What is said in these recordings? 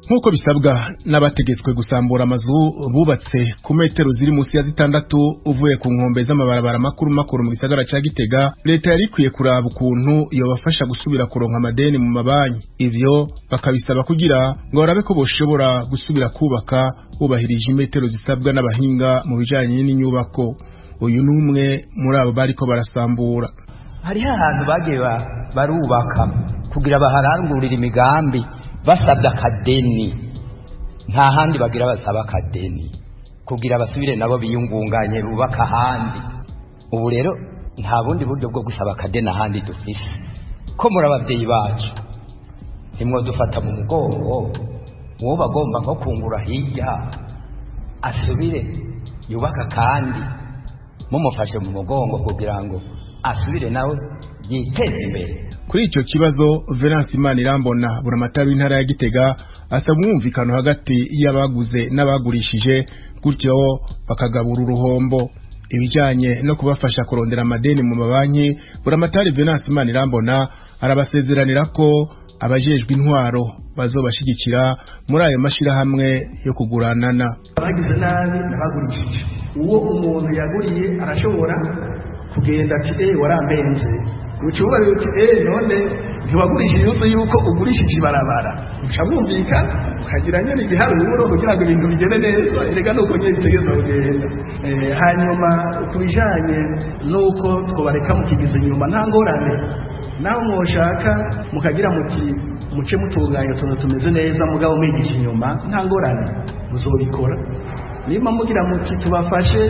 Nk'uko bisabwa n'abategetswe gusambura amazu bubatse ku metero ziri munsi ya 6 uvuye ku nkombe z'amabarabara makuru makuru mu gisagara ca Gitega, leta yari ikwiye kuraba ukuntu yobafasha gusubira kuronka amadeni mu mabanki. Ivyo bakabisaba kugira ngo barabe ko boshobora gusubira kubaka bubahirije imetero zisabwa n'abahinga mu bijanye n'inyubako. Uyu n'umwe muri abo bariko barasambura. Hariho ahantu bagiye barubaka kugira baharangurire imigambi basabye akadeni, nta handi bagira basaba akadeni kugira basubire nabo biyungunganye bubaka ahandi. Ubu rero nta bundi buryo bwo gusaba akadeni ahandi dufise. Ko muri ababyeyi bacu ntimwo dufata mu mugongo, uwo bagomba nko kungura hirya asubire yubaka kandi mumufashe mu mugongo kugira ngo asubire nawe yiteze imbere. Kuri ico kibazo, Venance Imanirambona, buramatari w'intara ya Gitega, asaba umwumvikano hagati y'abaguze n'abagurishije, gutyo bakagabura uruhombo. Ibijanye no kubafasha kurondera amadeni mu mabanki, buramatari Venance Imanirambona arabasezeranira ko abajejwe intwaro bazobashigikira muri ayo mashirahamwe yo kuguranana. Abagize nabi n'abagurishije. Uwo umuntu yaguriye arashobora kugenda ati: "Eh, warambenze." Ucuba uti: "Eh, none ntiwagurishije uzi yuko ugurishije ibarabara?" Uca mwumvikana, ukagira nyene igiharuro kugira ngo ibintu bigende neza. Erega nuko nyene bitegerezwa kugenda. Hanyuma ku bijanye n'uko twobareka mukigiza inyuma, nta ngorane. Naho mwoshaka mukagira muti muce mutunganya utuntu tumeze neza, mugabo mwigisha inyuma, nta ngorane, muzobikora. Nimba mugira muti tubafashe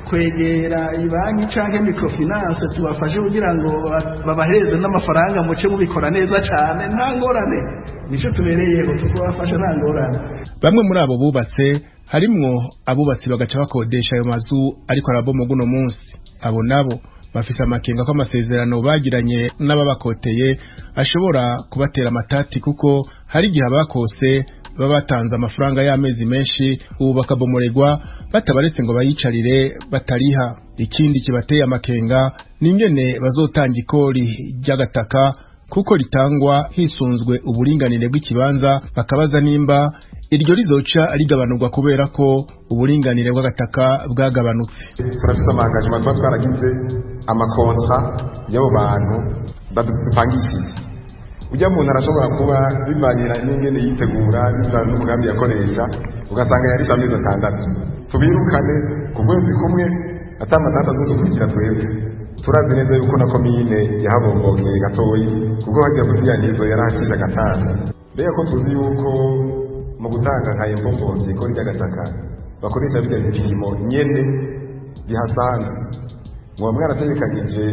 kwegera ibanki canke microfinance, tubafashe kugira ngo babahereze n'amafaranga, muce mubikora neza cane, nta ngorane, nico tubereyeho, tuzobafasha, nta ngorane. Bamwe muri abo bubatse, harimwo abubatsi bagaca bakodesha ayo mazu ariko arabomogwa uno munsi. Abo nabo bafise amakenga ko amasezerano bagiranye n'ababakoteye ashobora kubatera amatati, kuko hari igihe abakose baba batanze amafaranga y'amezi menshi, ubu bakabomoregwa batabaretse ngo bayicarire batariha. Ikindi kibateye amakenga ni ingene bazotanga ikori ry'agataka, kuko ritangwa hisunzwe uburinganire bw'ikibanza, bakabaza nimba iryo rizoca rigabanurwa kubera ko uburinganire bw'agataka bwagabanutse. Turafite ama engagements tuba twaragize, ama contrats y'abo bantu badupangishije. Ujya muntu arashobora kuba bivanye n'ingene yitegura, bivanye n'umugambi yakoresha, ugasanga yarishe amezi 6, tubirukane ku kwezi kumwe atamatata azodukurikira. Twebwe turazi neza yuko na komine yahabombokeye gatoyi, kuko hagiye kutiyangizo yarahakije agatanga. Mbega ko tuzi yuko mu gutanga nka impôt foncier, ikori ry'agataka, bakoresha bijya bipimo nyene bihasanzwe, muba mwarategekanyije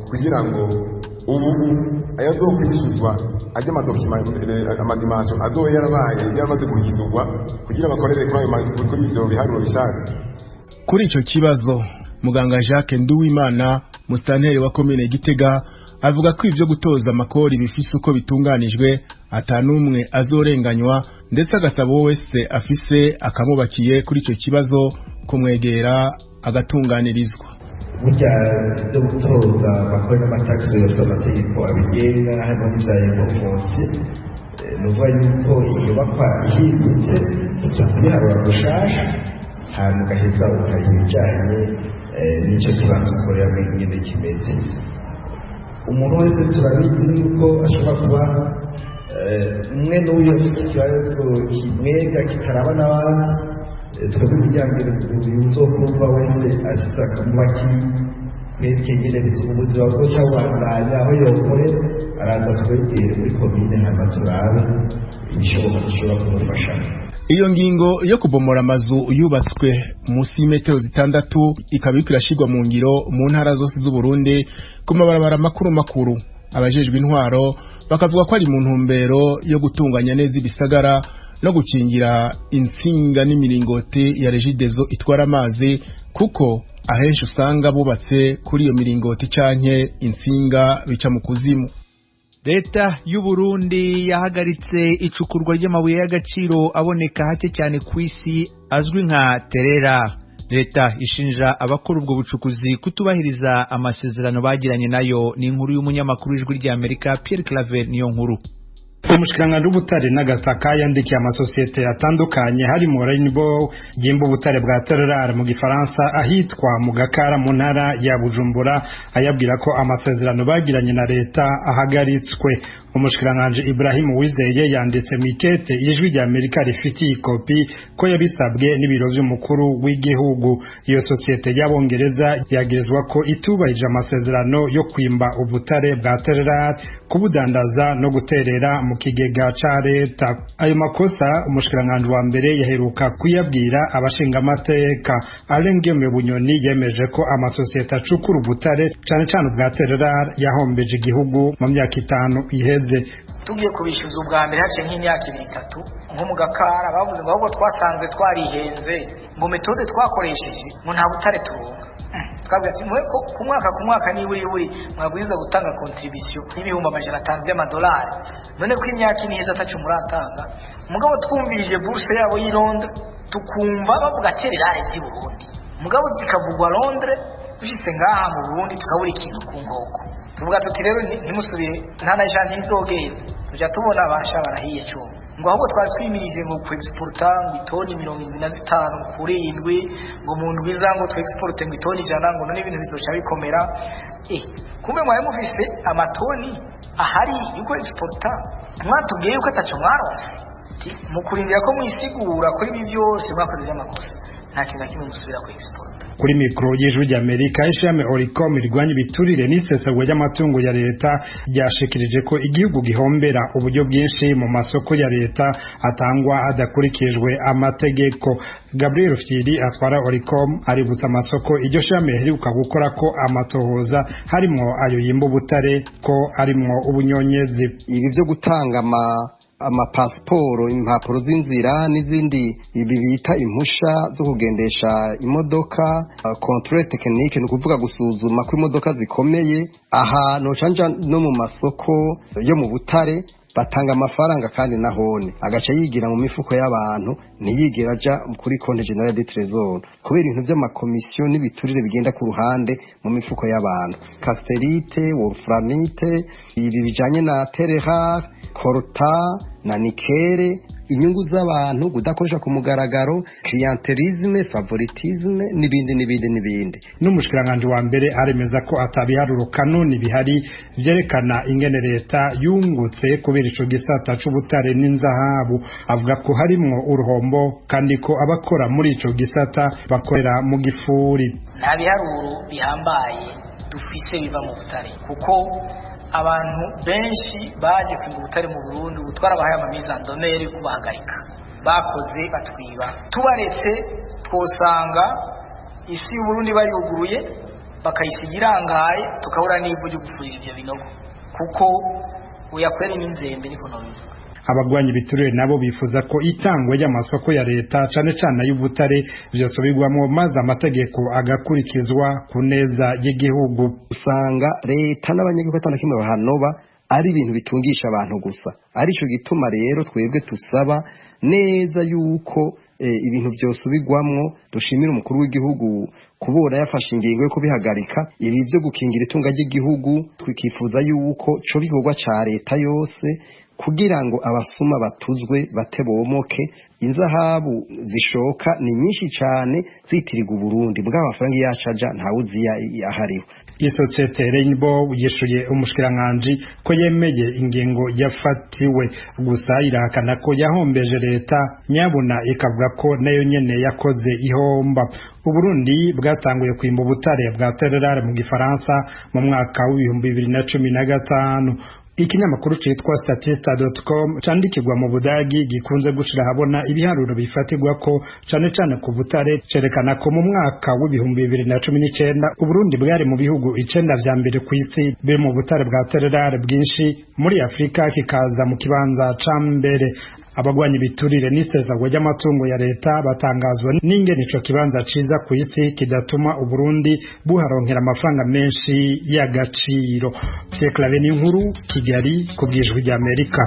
kugira ngo ubu ayazokwishyuzwa ajya ama documents, ama dimensions azoba yarabaye yaramaze guhindurwa kugira bakorere kuri ivyo biharuro bishasha? Kuri ico kibazo, muganga Jacques Nduwimana, musitanteri wa komine Gitega, avuga ko ivyo gutoza amakori bifise uko bitunganijwe, atanumwe azorenganywa, ndetse agasaba uwo wese afise akamubakiye kuri ico kibazo kumwegera agatunganirizwa. Burya ibyo gutoza amakori n'ama taxes bifite amategeko abigenga, harimo n'ibya impôt foncier. Ni ukuvuga yuko inyubakwa ihindutse gusa kubiharura gushasha, hanyuma ugaheza ukariha ibijyanye n'icyo kibanza ukoreramo ingene kimeze. Umuntu wese turabizi yuko ashobora kuba umwe n'uyu afite ikibazo kimwega kitaraba n'abandi. Twebwe imiryango uzokumva wese afise akamubaki kwereke nyene ubuzima buzoca bubandanya aho yokorera, araza twegere muri komine, hanyuma turabe ibishoboka dushobora kumufasha. Iyo ngingo yo kubomora amazu yubatswe munsi y'imetero 6 ikaba iriko irashirwa mu ngiro mu ntara zose z'Uburundi ku mabarabara makuru makuru. Abajejwe intwaro bakavuga ko ari mu ntumbero yo gutunganya neza ibisagara no gukingira intsinga n'imiringoti ya Regideso itwara amazi, kuko ahenshi usanga bubatse kuri iyo miringoti canke intsinga bica mu kuzimu. Leta y'u Burundi yahagaritse icukurwa ry'amabuye y'agaciro aboneka hake cyane ku isi azwi nka terera. Leta ishinja abakora ubwo bucukuzi kutubahiriza amasezerano bagiranye nayo. Ni inkuru y'umunyamakuru w'Ijwi ry'Amerika Pierre Claver Niyonkuru. Umushikiranganji w'ubutare n'agataka yandikiye amasosiyete atandukanye harimo Rainbow yimba ubutare bwa terre rare mu gifaransa ahitwa mu Gakara mu ntara ya Bujumbura, ayabwira ko amasezerano bagiranye na leta ahagaritswe. Umushikiranganji Ibrahim Uwizeye yanditse mu ikete Ijwi rya Amerika rifitiye ikopi ko yabisabwe n'ibiro vy'umukuru w'igihugu. Iyo sosiyete y'abongereza yagirizwa ko itubahirije amasezerano yo kwimba ubutare bwa terre rare, kubudandaza no guterera mu kigega ca leta. Ayo makosa umushikiranganji wa mbere yaheruka kuyabwira abashingamateka. Alain Guillaume Bunyoni yemeje ko amasosiyete acukura ubutare cane cane ubwa terre rare yahombeje igihugu mu myaka 5 iheze. Tugiye kubishyuza ubwa mbere haciye nk'imyaka 2 3 nko mu Gakara bavuze ngo ahubwo twasanze twarihenze, ngo metode twakoresheje ngo nta butare turonka. Twabwira ati mwe ko ku mwaka ku mwaka niburi buri mwabwirizwa gutanga contribution y'ibihumbi 500 y'amadolari, none ko imyaka ine iheze ataco muratanga. Mugabo twumvirije bourse yabo y'i Londres tukumva bavuga terre rare z'i Burundi, mugabo zikavugwa Londres, dushitse ngaha mu Burundi tukabura ikintu ku nkoko. Tuvuga tuti rero ntimusubire, nta na janti izogenda, tuja tubona abasha barahiye cyo ngo ahubwo twari twimirije ngo ku exporta ngo itoni 75 kuri 7, ngo mu ndwi za ngo tu exporte ngo itoni 100, ngo none ibintu bizoca bikomera. Kumbe mwari mufise amatoni ahari yuko exporta, mwatubwiye yuko ataco mwaronse. Mu kurindira ko mwisigura kuri ibi byose mwakoze amakosa, nta kintu na kimwe musubira ku exporta. Kuri mikro y'Ijwi rya Amerika, ishami Oricom rirwanya ibiturire n'isesagura ry'amatungo ya leta ryashikirije ko igihugu gihombera uburyo bwinshi mu masoko ya leta atangwa hadakurikijwe amategeko. Gabriel Fyiri atwara Oricom aributsa amasoko iryo shami riheruka gukora ko amatohoza harimwo ayo yimba ubutare ko arimwo ubunyonyezi. Ibi vyo gutanga amapasiporo, impapuro z'inzira n'izindi ibi bita impusha zo kugendesha imodoka, contrôle technique, ni ukuvuga gusuzuma ko imodoka zikomeye. Aha nocanja no mu masoko yo mu butare batanga amafaranga kandi nahone agaca yigira mu mifuko y'abantu, ntiyigira aja kuri compte général de trésor kubera ibintu vy'amakomisiyo n'ibiturire bigenda ku ruhande mu mifuko y'abantu. Cassitérite, wolframite, ibi bijanye na terre rare, coltan na nickel, inyungu z'abantu kudakoresha ku mugaragaro, clientélisme, favoritisme n'ibindi n'ibindi n'ibindi. N'umushikiranganji wa mbere aremeza ko atabiharuro kanoni bihari vyerekana ingene leta yungutse kubera ico gisata c'ubutare n'inzahabu. Avuga ko harimwo uruhombo kandi ko abakora muri ico gisata bakorera mu gifuri. Nta biharuro bihambaye dufise biva mu butare, kuko abantu benshi baje kwimba ubutare mu Burundi ubu twarabahaye amamizandomere yo kubahagarika, bakoze batwiba. Tubaretse twosanga isi y'Uburundi bayuguruye bakayisiga irangaye, tukabura n'ivu ryo gufurira ivyo binogo, kuko uyakwera n'inzembe niko nobivuga. Abagwanya ibiturire nabo bifuza ko itangwa ry'amasoko ya leta cane cane ay'ubutare vyosubirwamwo maze amategeko agakurikizwa ku neza y'igihugu. Usanga leta n'abanyagihugu atana kimwe bahanoba, ari ibintu bitungisha abantu gusa. Arico gituma rero twebwe tusaba neza yuko ibintu vyosubirwamwo. Dushimira umukuru w'igihugu kubora yafashe ingingo yo kubihagarika, ibi vyo gukingira itunga ry'igihugu. Twikifuza yuko co bikorwa ca leta yose kugira ngo abasuma batuzwe batebomoke. Inzahabu zishoka ni nyinshi cane zitirirwa Uburundi, bwa amafaranga yacaja ntawe uziya ahariho. Isosiyete Rainbow yishuye umushikiranganji ko yemeye ingingo yafatiwe, gusa irahakana ko yahombeje leta, nyabuna ikavuga ko nayo nyene yakoze ihomba. Uburundi bwatanguye kwimba ubutare bwa terre rare mu gifaransa mu mwaka w'2015. Ikinyamakuru citwa Statista.com candikirwa mu Budagi gikunze gushira habona ibiharuro bifatirwa ko cane cane ku butare, cerekana ko mu mwaka w'2019 Uburundi bwari mu bihugu 9 vya mbere kw'isi biri mu butare bwa terre rare bwinshi, muri Afrika kikaza mu kibanza ca mbere. Abagwanya ibiturire n'isesagwa ry'amatungo ya leta batangazwa n'ingene ico kibanza ciza kw'isi kidatuma Uburundi buharonkera amafaranga menshi y'agaciro. Pierre Claver Niyonkuru, Kigali, ku bw'Ijwi ry'Amerika.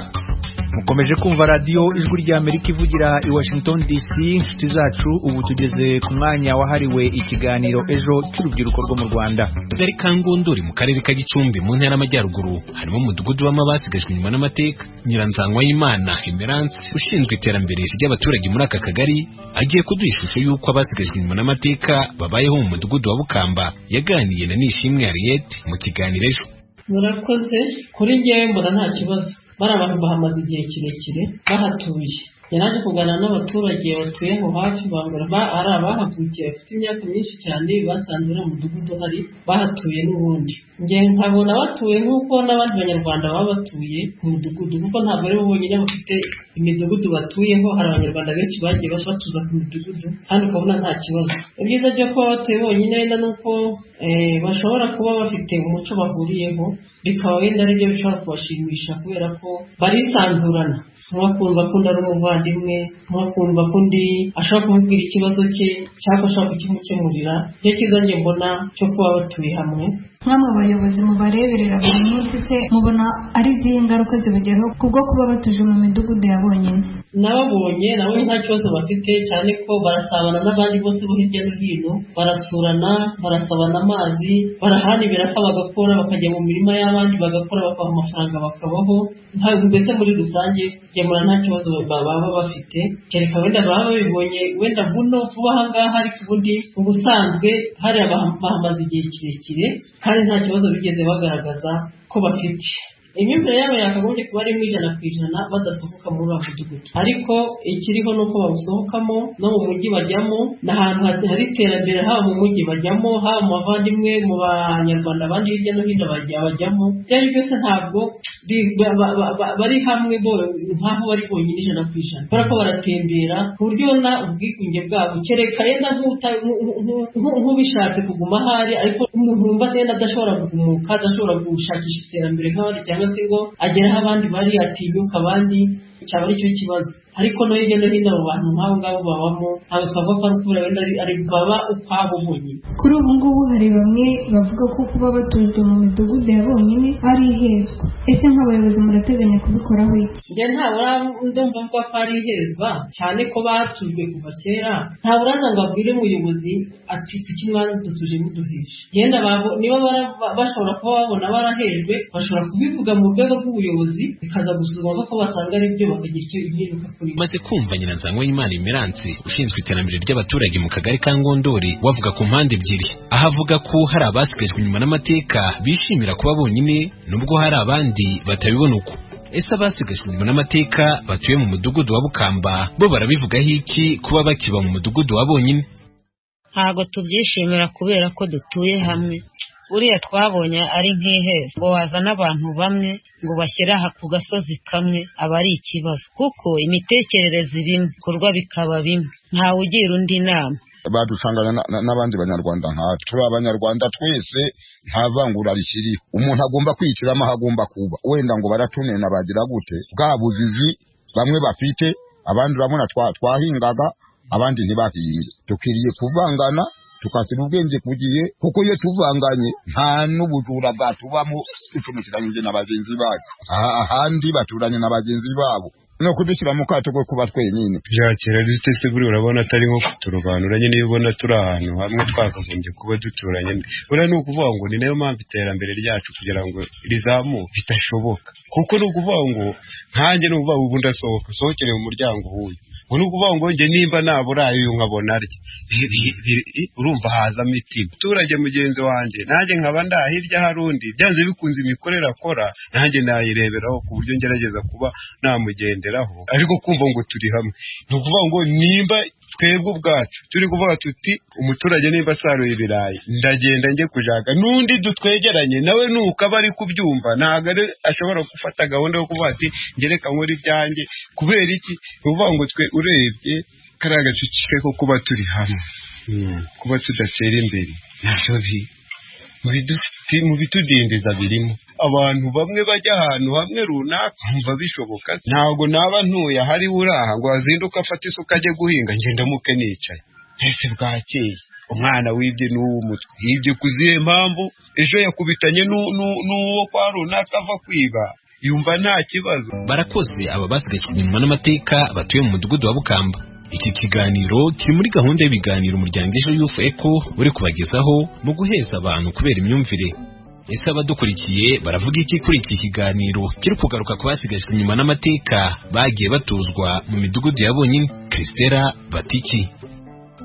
Mukomeje kumva radiyo Ijwi rya Amerika ivugira i Washington DC. Inshuti zacu, ubu tugeze ku mwanya wahariwe ikiganiro Ejo cy'urubyiruko rwo mu Rwanda. Akagari ka Ngondori mu karere ka Gicumbi mu ntara y'Amajyaruguru harimo umudugudu w'abasigajwe inyuma n'amateka. Nyiranzanwayimana Emerance, ushinzwe iterambere ry'abaturage muri aka kagari, agiye kuduha ishusho y'uko abasigajwe inyuma n'amateka babayeho mu mudugudu wa Bukamba. Yaganiriye na Nishimwe Harriet mu kiganiro Ejo. Murakoze. Kuri ngewe mbona nta kibazo. Bari abantu bahamaze igihe kirekire bahatuye. Yaraje kuganira n'abaturage batuye aho hafi, bambwira ari abahavukiye, bafite imyaka myinshi cyane, basanze uriya mudugudu uhari, bahatuye n'ubundi. Njye nkabona batuye nk'uko n'abandi banyarwanda baba batuye ku mudugudu, kuko ntabwo ari bo bonyine bafite imidugudu batuyeho. Hari abanyarwanda benshi bagiye batuza ku midugudu kandi ukabona nta kibazo. Ibyiza byo kuba batuye bonyine wenda ni uko bashobora kuba bafite umuco bahuriyeho, bikaba wenda aribyo bishobora kubashimisha, kubera ko barisanzurana. Umwe akumva ko undi ari umuvandimwe, umwe akumva ko undi ashobora kumubwira ikibazo cye cyangwa ashobora kukimukemurira. Nicyo cyiza njye mbona cyo kuba batuye hamwe. Nk'amwe abayobozi mubareberera buri munsi se, mubona ari izihe ngaruka zibageraho kubwo kuba batuje mu midugudu ya bonyine? Nababonye nabo nta kibazo bafite, cyane ko barasabana n'abandi bose bo hirya no hino, barasurana, barasabana amazi, barahana ibiraka, bagakora, bakajya mu mirima y'abandi bagakora, bakabaha amafaranga bakabaho. Mbese muri rusange gemura nta kibazo baba bafite, kereka wenda baba babibonye wenda buno vuba aha ngaha, ariko ubundi ubusanzwe hariya bahamaze igihe kirekire kandi nta kibazo bigeze bagaragaza ko bafite. Imyumvire yabo yakagombye kuba ari 100% badasohoka muri uriya mudugudu, ariko ikiriho ni uko bawusohokamo. No mu mujyi bajyamo, ni ahantu hari iterambere, haba mu mujyi bajyamo, haba mu bavandimwe, mu banyarwanda abandi hirya no hino bajyamo. Ibyo ari byose ntabwo bari hamwe nk'aho bari bonyine 100%, kubera ko baratembera ku buryo ubona ubwigunge bwabo, kereka yenda nk'ubishatse kuguma ahari. Ariko umuntu wumva yenda adashobora kugumuka, adashobora gushakisha iterambere nk'abandi, cyangwa se ngo agere aho abandi bari, atinyuka abandi, cyaba ari cyo kibazo. Ariko no hirya no hino abo bantu nk'abo ngabo babamo, ntabwo twavuga ko ari ukubera wenda ari baba ukwabo bonyine. Kuri ubu ngubu hari bamwe bavuga ko kuba batujwe mu midugudu ya bonyine ari ihezwa. Ese nk'abayobozi murateganya kubikoraho iki? Njye ntabura ndumva mvuga ko ari ihezwa, cyane ko batujwe kuva kera. Ntaburaza ngo abwire umuyobozi ati kuki mwadutuje muduheje. Genda niba bashobora kuba babona barahejwe, bashobora kubivuga mu rwego rw'ubuyobozi, bikaza gusuzumwa ko basanga ari byo, bakagira icyo impinduka kuri. Maze kumva Nyiranzanwayimana Emerance, ushinzwe iterambere ry'abaturage mu kagari ka Ngondori, wavuga ku mpande ebyiri, aho avuga ko hari abasigajwe inyuma n'amateka bishimira kuba bonyine, nubwo hari abandi batabibona uko. Ese abasigajwe inyuma n'amateka batuye mu mudugudu wa Bukamba bo barabivugaho iki kuba bakiba mu mudugudu wa bonyine? Ntabwo tubyishimira kubera ko dutuye hamwe. Buriya twabonye ari nk'iheza ngo wazana abantu bamwe ngo bashyire aha ku gasozi kamwe, aba ari ikibazo, kuko imitekerereze bimwe, ibikorwa bikaba bimwe, ntawe ugira undi inama. Badusangana n'abandi banyarwanda nkatwe, turi abanyarwanda twese, nta vangura rikiriho. Umuntu agomba kwiyitiramo aho agomba kuba. Wenda ngo baratunena, bagira gute, bwa bujiji bamwe bafite, abandi urabona twahingaga, abandi ntibahinge. Dukwiriye kuvangana, tukasira ubwenge ku gihe, kuko iyo tuvanganye nta n'ubujura bwatubamo, ducumikiranyije na bagenzi bacu. Ahandi baturanye na bagenzi babo, no kudushyira mu kato ko kuba twenyine. Byakira dute se? Buriya urabona atari nko kuturobanura nyine? Iyo ubona turi ahantu hamwe twakagombye kuba duturanye, buriya ni ukuvuga ngo ni nayo mpamvu iterambere ryacu kugira ngo rizamuke bidashoboka, kuko ni ukuvuga ngo nkanjye, ni ukuvuga ubu ndasohoka sohokere mu muryango w'uyu, ubu ni ukuvuga ngo njye nimba naburaye uyu nkabona arya, urumva hazamo itima. Umuturage mugenzi wanjye nanjye nkaba nda hirya hari undi, byanze bikunze imikorere akora nanjye nayireberaho ku buryo ngerageza kuba namugenderaho. Ariko kumva ngo turi hamwe, ni ukuvuga ngo nimba twebwe ubwacu turi kuvuga tuti umuturage nimba asaruye ibirayi ndagenda njye kujaga n'undi dutwegeranye nawe, nuko aba ari kubyumva, ntabwo ari ashobora gufata gahunda yo kuvuga ati ngereka nkora ibyanjye. Kubera iki? Ni ukuvuga ngo twe urebye kariya gacucike ko kuba turi hamwe, kuba tudatera imbere, nabyo mu bitudindiza birimo. Abantu bamwe bajya ahantu hamwe runaka nkumva bishoboka, ntabwo naba ntuye ahari uraha ngo azinduke afate isuka ajye guhinga, njye ndamuke nicaye. Ese bwakeye umwana wibye n'uw'umutwe yibye ku zihe mpamvu? Ejo yakubitanye n'uwo kwa runaka ava kwiba. Yumva nta kibazo. Barakoze aba basigajwe inyuma n'amateka batuye mu mudugudu wa Bukamba. Iki kiganiro kiri muri gahunda y'ibiganiro umuryango Ejo Youth Eco uri kubagezaho mu guheza abantu kubera imyumvire. Ese abadukurikiye baravuga iki kuri iki kiganiro kiri kugaruka ku basigajwe inyuma n'amateka bagiye batuzwa mu midugudu ya bonyine? Christella Batiki.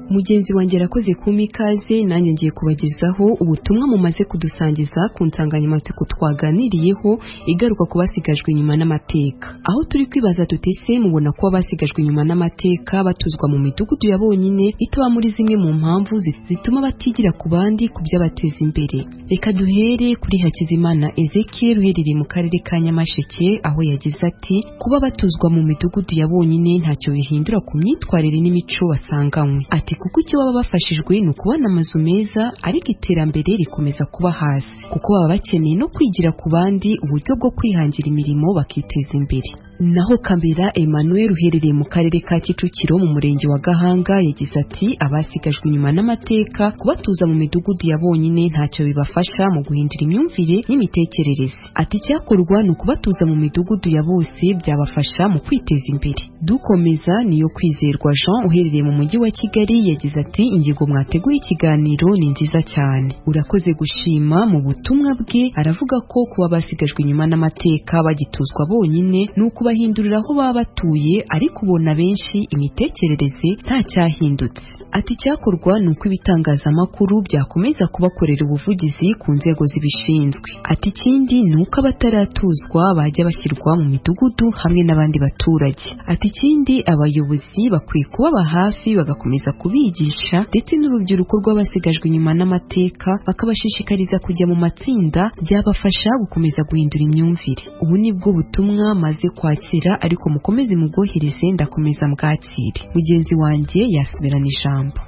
Mugenzi wanjye arakoze kumpa ikaze. Nanjye ngiye kubagezaho ubutumwa mumaze kudusangiza ku nsanganyamatsiko twaganiriyeho igaruka ku basigajwe inyuma n'amateka, aho turi kwibaza tutese mubona ko abasigajwe inyuma n'amateka batuzwa mu midugudu ya bonyine itaba muri zimwe mu mpamvu zituma batigira ku bandi ku by'abateza imbere. Reka duhere kuri Hakizimana Ezekiel uherereye mu karere ka Nyamasheke, aho yagize ati: "Kuba batuzwa mu midugudu ya bonyine ntacyo bihindura ku myitwarire n'imico basanganywe." Ati: "Kuko icyo baba bafashijwe ni ukubona amazu meza, ariko iterambere rikomeza kuba hasi, kuko baba bakeneye no kwigira ku bandi uburyo bwo kwihangira imirimo bakiteza imbere." Naho Kabera Emmanuel uherereye mu karere ka Kicukiro mu murenge wa Gahanga yagize ati: "Abasigajwe inyuma n'amateka kubatuza mu midugudu ya bonyine ntacyo bibafasha mu guhindura imyumvire n'imitekerereze." Ati: "Icyakorwa ni ukubatuza mu midugudu ya bose, byabafasha mu kwiteza imbere." Dukomeza niyo Kwizerwa Jean uherereye mu mujyi wa Kigali yagize ati: "Ingingo mwateguye ikiganiro ni nziza cyane." Urakoze gushima. Mu butumwa bwe aravuga ko kuba basigajwe inyuma n'amateka bagituzwa bonyine ni ukubahindurira aho baba batuye, ariko ubona benshi imitekerereze nta cyahindutse. Ati: "Icyakorwa ni uko ibitangazamakuru byakomeza kubakorera ubuvugizi ku nzego zibishinzwe." Ati: "Ikindi ni uko abataratuzwa bajya bashyirwa mu midugudu hamwe n'abandi baturage." Ati: "Ikindi abayobozi bakwiye kubaba hafi, bagakomeza kubigisha, ndetse n'urubyiruko rw'abasigajwe inyuma n'amateka bakabashishikariza kujya mu matsinda, byabafasha gukomeza guhindura imyumvire." Ubu ni bwo butumwa maze kwakira, ariko mukomeze mubwohereze, ndakomeza mbwakire. Mugenzi wanjye yasubirana ijambo.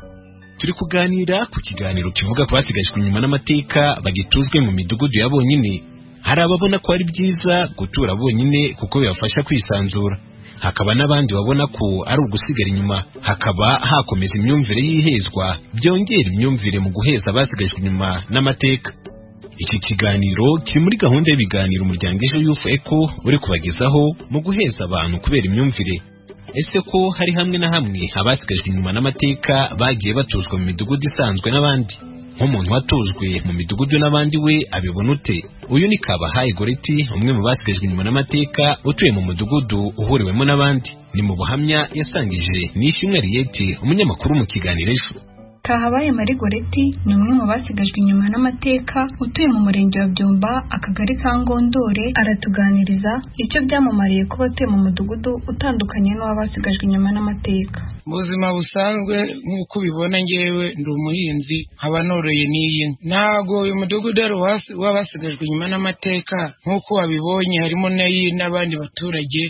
Turi kuganira ku kiganiro kivuga ku basigajwe inyuma n'amateka bagituzwe mu midugudu ya bonyine. Hari ababona ko ari byiza gutura bonyine kuko bibafasha kwisanzura, hakaba n'abandi babona ko ari ugusigara inyuma, hakaba hakomeza imyumvire y'ihezwa, byongera imyumvire mu guheza abasigajwe inyuma n'amateka. Iki kiganiro kiri muri gahunda y'ibiganiro umuryango Ejo Youth Eco uri kubagezaho mu guheza abantu kubera imyumvire. Ese ko hari hamwe na hamwe abasigajwe inyuma n'amateka bagiye batuzwa mu midugudu isanzwe n'abandi, nk'umuntu watujwe mu midugudu n'abandi we abibona ute? Uyu ni Kabahaye Goreti, umwe mu basigajwe inyuma n'amateka utuye mu mudugudu uhuriwemo n'abandi. Ni mu buhamya yasangije Nishimwe Ariyeti, umunyamakuru mu kiganiro Ejo. Kahabaye Marie Goreti ni umwe mu basigajwe inyuma n'amateka utuye mu murenge wa Byumba, akagari ka Ngondore. Aratuganiriza icyo byamumariye kuba atuye mu mudugudu utandukanye n'uw'abasigajwe inyuma n'amateka. Mu buzima busanzwe, nk'uko ubibona, ngewe ndi umuhinzi, nkaba noroye n'iyi nka. Ntabwo uyu mudugudu ari uw'abasigajwe inyuma n'amateka. Nk'uko wabibonye, harimo n'ayi n'abandi baturage.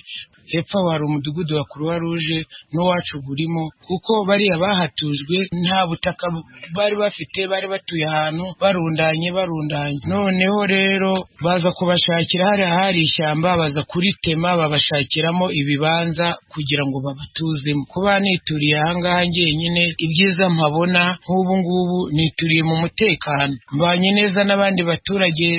Hepfo aho hari umudugudu wa Croix Rouge n'uwacu urimo, kuko bariya bahatujwe nta butaka bari bafite, bari batuye ahantu barundanye barundanye. Noneho rero baza kubashakira hariya hari ishyamba, baza kuritema, babashakiramo ibibanza kugira ngo babatuzemo. Kuba nituriye ahangaha njyenyine, ibyiza mpabona nk'ubu ngubu nituriye mu mutekano, mbanye neza n'abandi baturage.